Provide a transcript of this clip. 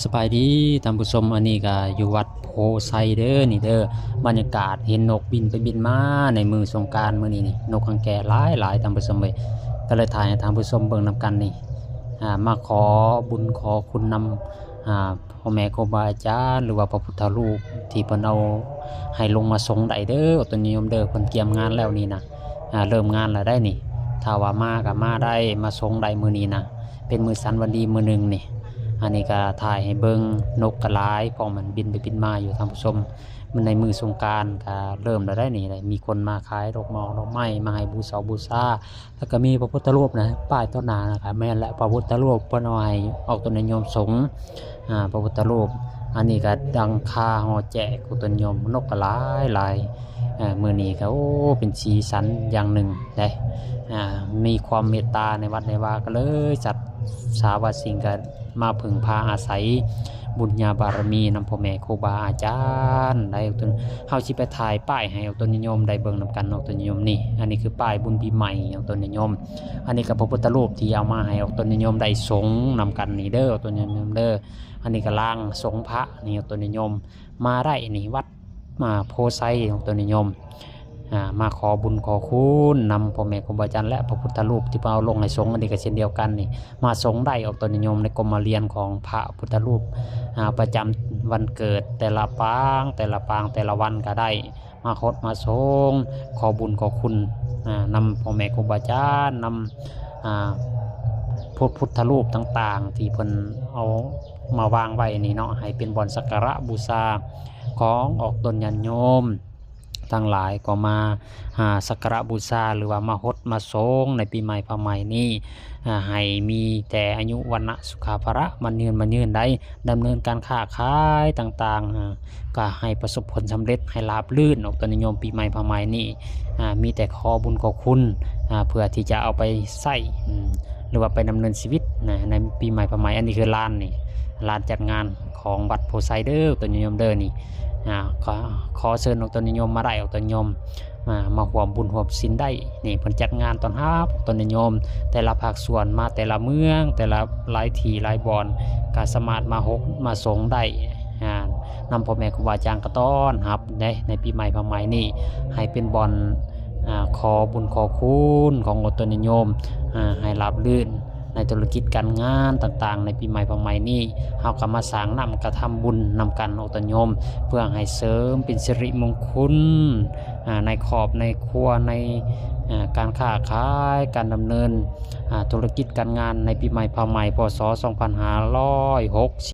ສະບາຍດີທ່ານຜູ້ຊົມ, ອັນນີ້ກໍຢູ່ວັດໂພໄຊເດີນີ້ເດີ. ບັນຍາກາດເຫັນນົກບິນໄປບິນມາໃນມື້ສົງການມື້ນີ້ນີ້, ນົກຫາງແກຫຼາຍໆທ່ານຜູ້ຊົມເອີຍ. ກໍເລີຍຖ່າຍໃຫ້ທ່ານຜູ້ຊົມເບິ່ງນຳກັນນີ້, ອ່າ ມາຂໍບຸນຂໍຄຸນນຳ ອ່າ ພໍ່ແມ່ຄູບາອາຈານ ຫຼືວ່າພະພຸດທະຮູບທີ່ເພິ່ນເອົາໃຫ້ລົງມາສົງໄດ້ເດີ ອອກຕົນຍາດໂຍມເດີ. ເພິ່ນກຽມງານແລ້ວນີ້ນະ, ອ່າ ເລີ່ມງານແລ້ວໄດ໋ນີ້. ຖ້າວ່າມາກໍມາໄດ້, ມາສົງໄດ້ມື້ນີ້ນະ. ເປັນມື້ສັນວັນດີມື້ໜຶ່ງນີ້. ອັນນີ້ກໍຖ່າຍໃຫ້ເບິ່ງ, ນົກກໍຫຼາຍ ພ້ອມມັນບິນໄປບິນມາຢູ່ທ່ານຜູ້ຊົມ. ມັນໃນມື້ສົງການກໍເລີ່ມແລ້ວໄດ໋ນີ້, ໄດ້ມີຄົນມາຂາຍດອກໝອກດອກໄມ້ມາໃຫ້ບູຊາບູຊາ, ແລ້ວກໍມີພະພຸດທະຮູບນະ ປ້າຍຕໍ່ໜ້ານະ. ກໍແມ່ນແຫຼະ ພະພຸດທະຮູບເພິ່ນເອົາໃຫ້ອອກຕົນຍາດໂຍມສົງ ອ່າ ພະພຸດທະຮູບ. ອັນນີ້ກໍດັງຄາຫໍແຈກ ອອກຕົນຍາດໂຍມ, ນົກກໍຫຼາຍໆ. ເອີ ມື້ນີ້ກໍ ໂອ້ ເປັນສີສັນຢ່າງໜຶ່ງເດ້. ອ່າ ມີຄວາມເມດຕາໃນວັດໃນວາ, ກໍເລີຍສັດສາວາສິ່ງກໍມາເພິ່ງພາອາໄສບຸນຍາບາລະມີນຳພໍ່ແມ່ຄູບາອາຈານໄດ້. ເຮົາຊິໄປຖ່າຍປ້າຍໃຫ້ອອກຕົນຍາດໂຍມໄດ້ເບິ່ງນຳກັນ ອອກຕົນຍາດໂຍມນີ້. ອັນນີ້ຄືປ້າຍບຸນປີໃໝ່ ອອກຕົນຍາດໂຍມ. ອັນນີ້ກໍພະພຸດທະຮູບທີ່ເອົາມາໃຫ້ອອກຕົນຍາດໂຍມໄດ້ສົງນຳກັນນີ້ເດີ ອອກຕົນຍາດໂຍມເດີ. ອັນນີ້ກໍລາງສົງພະນີ້ ອອກຕົນຍາດໂຍມ. ມາໄດ້ນີ້ ວັດ ມາໂພໄຊ ອອກຕົນຍາດໂຍມ. ອ່າ ມາຂໍບຸນຂໍຄຸນນຳພໍ່ແມ່ຄູບາອາຈານ ແລະ ພະພຸດທະຮູບທີ່ເພິ່ນເອົາລົງໃຫ້ສົງ. ອັນນີ້ກໍເຊັ່ນດຽວກັນນີ້, ມາສົງໄດ້ ອອກຕົນຍາດໂຍມ, ໃນກົມມະລຽນຂອງພະພຸດທະຮູບ ອ່າ ປະຈຳວັນເກີດແຕ່ລະປາງ ແຕ່ລະປາງ ແຕ່ລະວັນກໍໄດ້. ມາຫົດມາສົງ ຂໍບຸນຂໍຄຸນ ອ່າ ນຳພໍ່ແມ່ຄູບາອາຈານ ນຳ ອ່າ ພະພຸດທະຮູບຕ່າງໆ ທີ່ເພິ່ນເອົາມາວາງໄວ້ນີ້ເນາະ, ໃຫ້ເປັນບ່ອນສັກກາລະບູຊາຂອງອອກຕົນຍາດໂຍມທັງຫຼາຍ ກໍມາ ອ່າ ສັກກາລະບູຊາ ຫຼືວ່າມາຫົດມາສົງໃນປີໃໝ່ພະໃໝ່ນີ້ ອ່າ ໃຫ້ມີແຕ່ອາຍຸວັນນະສຸຂະພະລະ ໝັ້ນຍືນ ໝັ້ນຍືນໄດ້ ດຳເນີນການຄ້າຂາຍຕ່າງໆ ອ່າ ກໍໃຫ້ປະສົບຜົນສຳເລັດ ໃຫ້ລາບລື່ນ ອອກຕົນຍາດໂຍມປີໃໝ່ພະໃໝ່ນີ້. ອ່າ ມີແຕ່ຂໍບຸນຂໍຄຸນ ອ່າ ເພື່ອທີ່ຈະເອົາໄປໃຊ້ ອືມ ຫຼືວ່າໄປດຳເນີນຊີວິດນະ ໃນປີໃໝ່ພະໃໝ່. ອັນນີ້ຄືລານນີ້ ລານຈັດງານຂອງວັດໂພໄຊເດີ ອອກຕົນຍາດໂຍມເດີນີ້. ອ່າ ຂໍ ຂໍເຊີນອອກຕົນຍາດໂຍມມາໄດ້ ອອກຕົນຍາດໂຍມ ອ່າ ມາຮ່ວມບຸນຮ່ວມສິນໄດ້. ນີ້ເພິ່ນຈັດງານຕ້ອນຮັບອອກຕົນຍາດໂຍມ ແຕ່ລະພາກສ່ວນມາ ແຕ່ລະເມືອງ ແຕ່ລະຫຼາຍທີ່ຫຼາຍບ່ອນ ກໍສາມາດມາຫົດມາສົງໄດ້. ອ່າ ນຳພໍ່ແມ່ຄູບາອາຈານກໍຕ້ອນຮັບເດ້ ໃນປີໃໝ່ພະໃໝ່ນີ້ ໃຫ້ເປັນບ່ອນ ອ່າ ຂໍບຸນຂໍຄຸນຂອງອອກຕົນຍາດໂຍມ ອ່າ ໃຫ້ລາບລື່ນໃນທຸລະກິດການງານຕ່າງໆ ໃນປີໃໝ່ພະໃໝ່ນີ້. ເຮົາກໍມາສ້າງນ້ຳກະທຳບຸນນຳກັນ ອອກຕົນຍາດໂຍມ ເພື່ອໃຫ້ເສີມເປັນສິລິມົງຄຸນ ອ່າ ໃນຄອບໃນຄົວ ໃນ ອ່າ ການຄ້າຂາຍ ການດຳເນີນ ອ່າ ທຸລະກິດການງານໃນປີໃໝ່ພະໃໝ່ ພ.ສ. ສອງພັນຫ້າຮ້ອຍຫົກ